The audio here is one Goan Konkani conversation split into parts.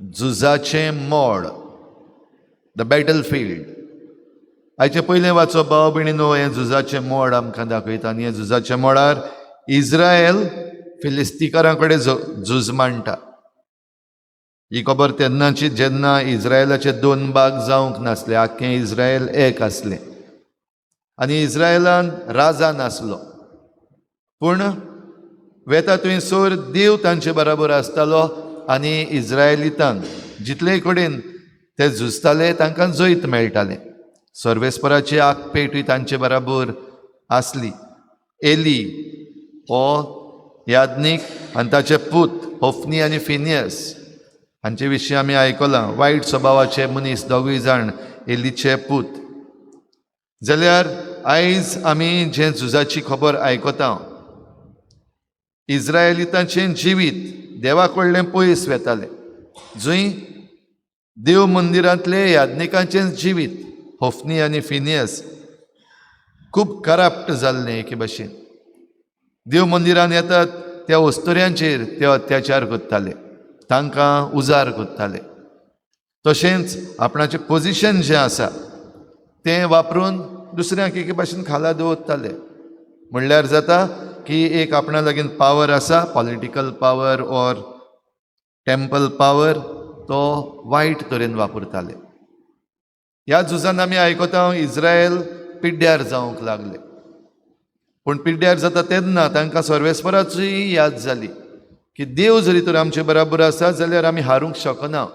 झुजाचें मोड, the battle field. आयचें पयलें वाचप भाव भयणीनो हें झुजाचें मोड आमकां दाखयता आनी हें झुजाच्या मोडार इज्रायल फिलिस्तीकारां कडेन झूज मांडटा. ही खबर तेन्नाची जेन्ना इज्रायलाचे दोन भाग जावंक नासले, आख्खें इज्रायल एक आसलें आनी इज्रायलान राजा नासलो, पूण वेता थंयसर देव तांचे बराबर आसतालो आनी इज्रायलितांक जितले कडेन ते झुजताले तांकां जैत मेळटालें. सर्वेस्पराची आगपेटूय तांचे बराबर आसली. एली हो याज्ञीक आनी ताचे पूत होफनी आनी फिनियस हांचे विशीं आमी आयकलां. वायट स्वभावाचे मनीस दोगूय जाण एलीचे पूत. जाल्यार आयज आमी जें झुजाची खबर आयकता, इज्रायलितांचें जिवीत देवा कडलें पयस वेतालें. जंय देव मंदिरांतले याज्ञिकांचें जिवीत होफनी आनी फिनियस खूब करप्ट जाल्लें एके भाशेन. देव मंदिरान येतात त्या अस्तुऱ्यांचेर ते अत्याचार करताले, तांकां उजार करताले. तशेंच आपणाचें पोजिशन जें आसा तें वापरून दुसऱ्यांक एके भाशेन खाला दवरताले. म्हणल्यार जाता की एक आपणा लागीं पावर आसा, political power or temple power, तो वायट तरेन वापरताले. ह्या झुजान आमी आयकता इज्रायल पिड्ड्यार जावंक लागले. पूण पिड्ड्यार जाता तेन्ना तांकां सर्वेस्पराची याद जाली की देव जरी तर आमचे बराबर आसा जाल्यार आमी हारूंक शकना,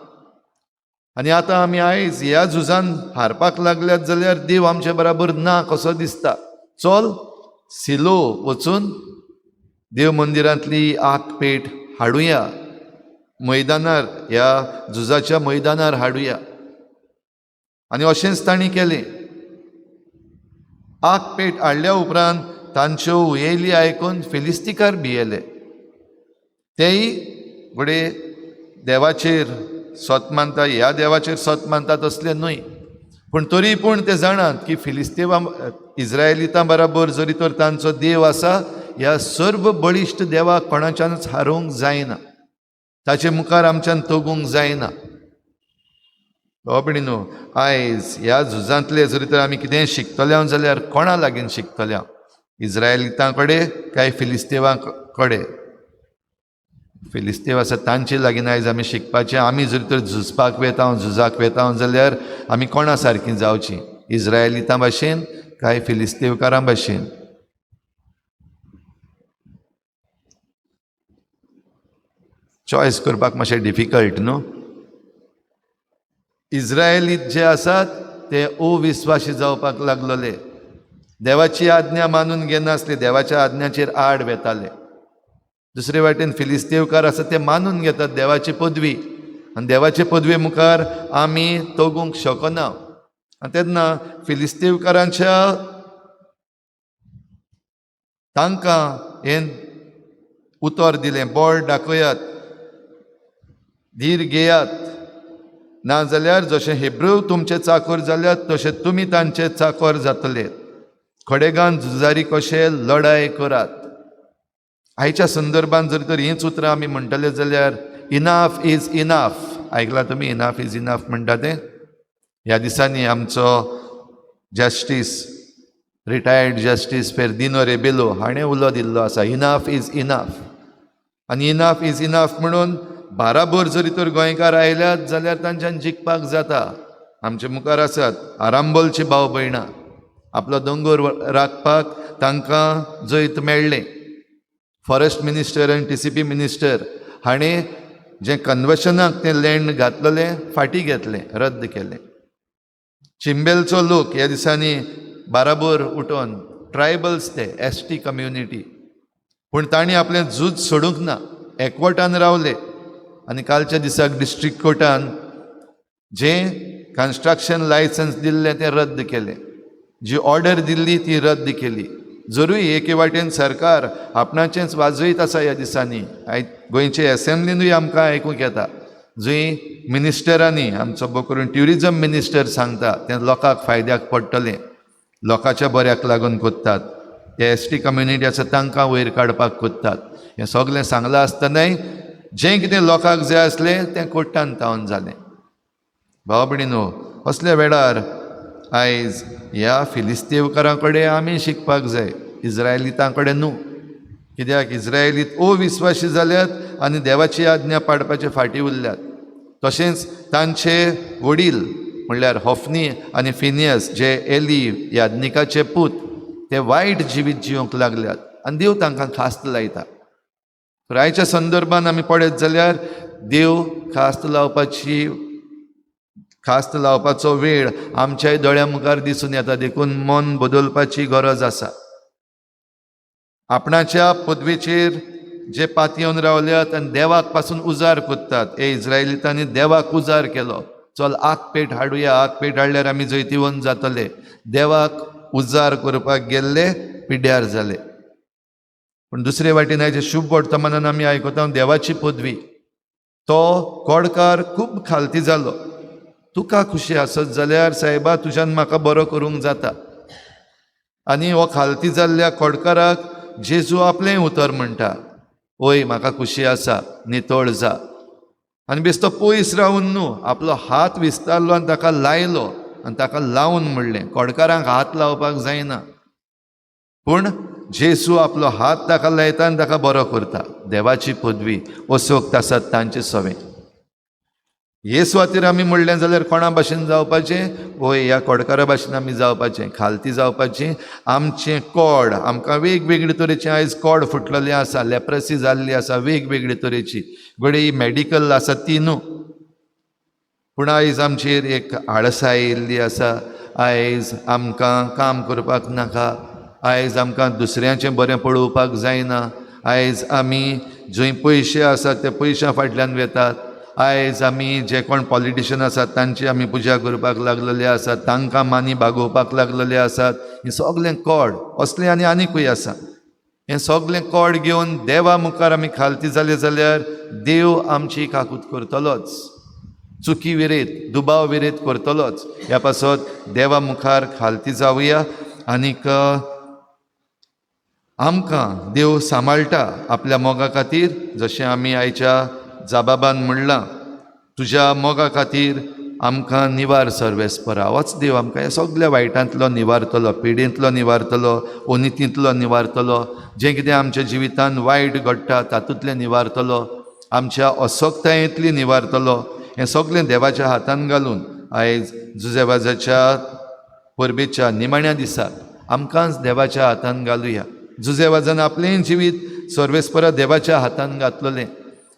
आनी आतां आमी आयज ह्या झुजान हारपाक लागल्यात जाल्यार देव आमचे बराबर ना कसो दिसता. चल सिलो वचून देव मंदिरांतली आगपेट हाडुया, मैदानार, ह्या झुजाच्या मैदानार हाडुया. आनी अशेंच तांणी केलें. आगपेट हाडल्या उपरांत तांच्यो हुयेली आयकून फिलिस्तीकार भियेले. तेय घडये देवाचेर सत मानता, ह्या देवाचेर सत मानता तसले न्हय, पूण तरी पूण ते जाणात की फिलिस्तीवा इज्रायलितां बराबर जरी तर तांचो देव आसा, ह्या सर्व बळिश्ट देवाक कोणाच्यानूच हारोवंक जायना, ताचे मुखार आमच्यान तगूंक जायना. भाव न्हू, आयज ह्या झुजांतले जरी तर आमी कितेंय शिकतले जाल्यार कोणा लागीं शिकतले? इज्रायलितां कडेन काय फिलिस्तेवां कडेन? फिलिस्तेव आसा तांचे लागीं आयज आमी शिकपाचें. आमी जरी तर झुजपाक वेता, झुजाक वेता जाल्यार आमी कोणा सारकीं जावचीं? इज्रायलितां भाशेन काय फिलिस्तेवकारां भाशेन? चॉयस करपाक मातशें डिफिकल्ट न्हू. इज्रायलीत जे आसात ते अविस्वासी जावपाक लागलोले, देवाची आज्ञा मानून घेनासले, देवाच्या आज्ञाचेर आड वेताले. दुसरे वाटेन फिलिस्तेवकार आसा ते मानून घेतात देवाची पदवी, आनी देवाचे पदवे मुखार आमी तगूंक शकना. आनी तेन्ना फिलिस्तेवकारांच्या तांकां हें उतर दिलें, बळ दाखयात, धीर घेयात, ना जाल्यार जशें हेब्रू तुमचे चाकोर जाल्यात तशें तुमी तांचे चाकोर जातले. खडेगान झुजारी कशे लढाय करात. आयच्या संदर्भान जर तर हींच उतरां आमी म्हणटले जाल्यार इनाफ is enough. आयकलां तुमी इनाफ is enough म्हणटा तें? ह्या दिसांनी आमचो justice, retired justice Ferdino Rebelo हाणें उलो दिल्लो आसा, इनाफ is enough. आनी इनाफ is enough म्हणून बाराबर जरी तर गोंयकार आयल्यात जाल्यार तांच्यान जिखपाक जाता. आमचे मुखार आसात आरांबोलची भाव भयणां, आपलो दोंगर राखपाक तांकां जैत मेळ्ळें. फॉरेस्ट मिनिस्टर आनी TCP minister हाणें जें कन्वेशनाक तें लँड घातलेलें फाटीं घेतलें, रद्द केलें. चिंबेलचो लोक ह्या दिसांनी बाराबर उठोन, ट्रायबल्स ते, ST community, पूण तांणी आपलें झूज सोडूंक ना, एकवटान रावले. आनी कालच्या दिसाक डिस्ट्रिक्ट कोर्टान जें कन्स्ट्रक्शन लायसन्स दिल्लें तें रद्द केलें, जी ऑर्डर दिल्ली ती रद्द केली. जरूय एके वाटेन सरकार आपणाचेंच वाजयत आसा ह्या दिसांनी. गोंयचे एसेंब्लीनूय आमकां आयकूंक येता, जंय मिनिस्टरांनी, आमचो बो करून ट्युरिजम मिनिस्टर सांगता तें लोकांक फायद्याक पडटलें, लोकांच्या बऱ्याक लागून कोत्तात. हे ST community आसा तांकां वयर काडपाक कोत्तात. हें सगळें सांगलां आसतनाय जें कितें लोकांक जाय आसलें तें कोर्टान तावन जालें. भाव भयणीनो, असल्या वेळार आयज ह्या फिलिस्तीवकारां कडेन आमी शिकपाक जाय, इज्रायलितां कडेन न्हू. कित्याक इज्रायलीत अविस्वाशी जाल्यात आनी देवाची आज्ञा पाडपाचे फाटीं उरल्यात. तशेंच तांचे वडील म्हणल्यार होफनी आनी फिनियस जे एली याज्ञिकाचे पूत, ते वायट जिवीत जिवंक लागल्यात आनी देव तांकां खास्त लायता. तर आयच्या संदर्भान आमी पळयत जाल्यार देव खास्त लावपाचो वेळ आमच्याय दोळ्यां मुखार दिसून येता. देखून मन बदलपाची गरज आसा. आपणाच्या पदवेचेर जे पातयेवन रावल्यात आनी देवाक पासून उजार करतात, हे इज्रायलितांनी देवाक उजार केलो, चल आगपेट हाडुया, आगपेट हाडल्यार आमी जैतिवंत जातले. देवाक उजार करपाक गेल्ले पिड्ड्यार जाले. पूण दुसरे वाटेन आयचे शुभ वर्तमानान आमी आयकता देवाची पदवी, तो कोडकार खूब खालती जालो. तुका खुशी आसत जाल्यार सायबा तुज्यान म्हाका बरो करूंक जाता. आनी हो खालती जाल्ल्या कोडकाराक जेजू आपलें उतर म्हणटा, ओय म्हाका खुशी आसा, नितळ जा. आनी बेस्तो पयस रावन न्हू, आपलो हात विस्तारलो आनी ताका लायलो आनी ताका लावन म्हणलें, कोडकारांक हात लावपाक जायना, पूण जेजू आपलो हात ताका लायता आनी ताका बरो करता. देवाची पदवी असोक्त आसात तांचे सवें. हे सुवातेर आमी म्हणलें जाल्यार कोणा भाशेन जावपाचें? वय ह्या कोडकारा भाशेन आमी जावपाचें, खालती जावपाचें. आमचें कोड, आमकां वेगवेगळे तरेचें आयज कोड फुटलेलें आसा, लेप्रसी जाल्ली आसा वेगवेगळे तरेची, घडये ही मॅडिकल आसा ती न्हू, पूण आयज आमचेर एक आळसाय आयिल्ली आसा. आयज आमकां काम करपाक नाका, आयज आमकां दुसऱ्यांचें बरें पळोवपाक जायना, आयज आमी जंय पयशे आसात त्या पयशां फाटल्यान वेतात, आयज आमी जे कोण पॉलिटिशन आसात तांची आमी पुजा करपाक लागलेले आसात, तांकां मानी बागोवपाक लागलेले आसात. हें सगलें कोड असलें आनी आनीकूय आसा. हें सगलें कोड घेवन देवा मुखार आमी खालती जाले जाल्यार देव आमची काकूत करतलोच, चुकी विरेत दुबाव विरेत करतलोच. ह्या पासत देवा मुखार खालती जावया आनीक आमकां देव सांबाळटा आपल्या मोगा खातीर. जशें आमी आयच्या जाबाबान म्हणलां, तुज्या मोगा खातीर आमकां निवार सर्वेस्परा. होच देव आमकां ह्या सगल्या वायटांतलो निवारतलो, पिडेंतलो निवारतलो, ओनितींतलो निवारतलो, जें कितें आमच्या जिवितांत वायट घडटा तातूंतलें निवारतलो, आमच्या असक्तायेंतली निवारतलो. हें सगलें देवाच्या हातान घालून आयज जुजेवाजाच्या परबेच्या निमाण्या दिसा आमकांच देवाच्या हातान घालुया. जुजेवाजान आपलें जिवीत सर्वेस्परा देवाच्या हातान घातलेलें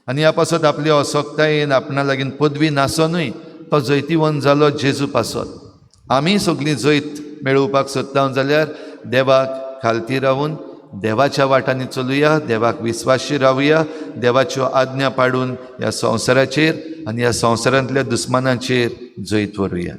आनी ह्या पासत आपली असक्तायेन आपणा लागीं पदवी नासोनूय तो जैतिवंत जालो जेजू पासत. आमी सगळीं जैत मेळोवपाक सोदता जाल्यार देवाक खालती रावून देवाच्या वाटांनी चलुया, देवाक विस्वाशी रावया, देवाच्यो आज्ञा पाडून ह्या संवसाराचेर आनी ह्या संवसारांतल्या दुस्मानाचेर जैत व्हरूया.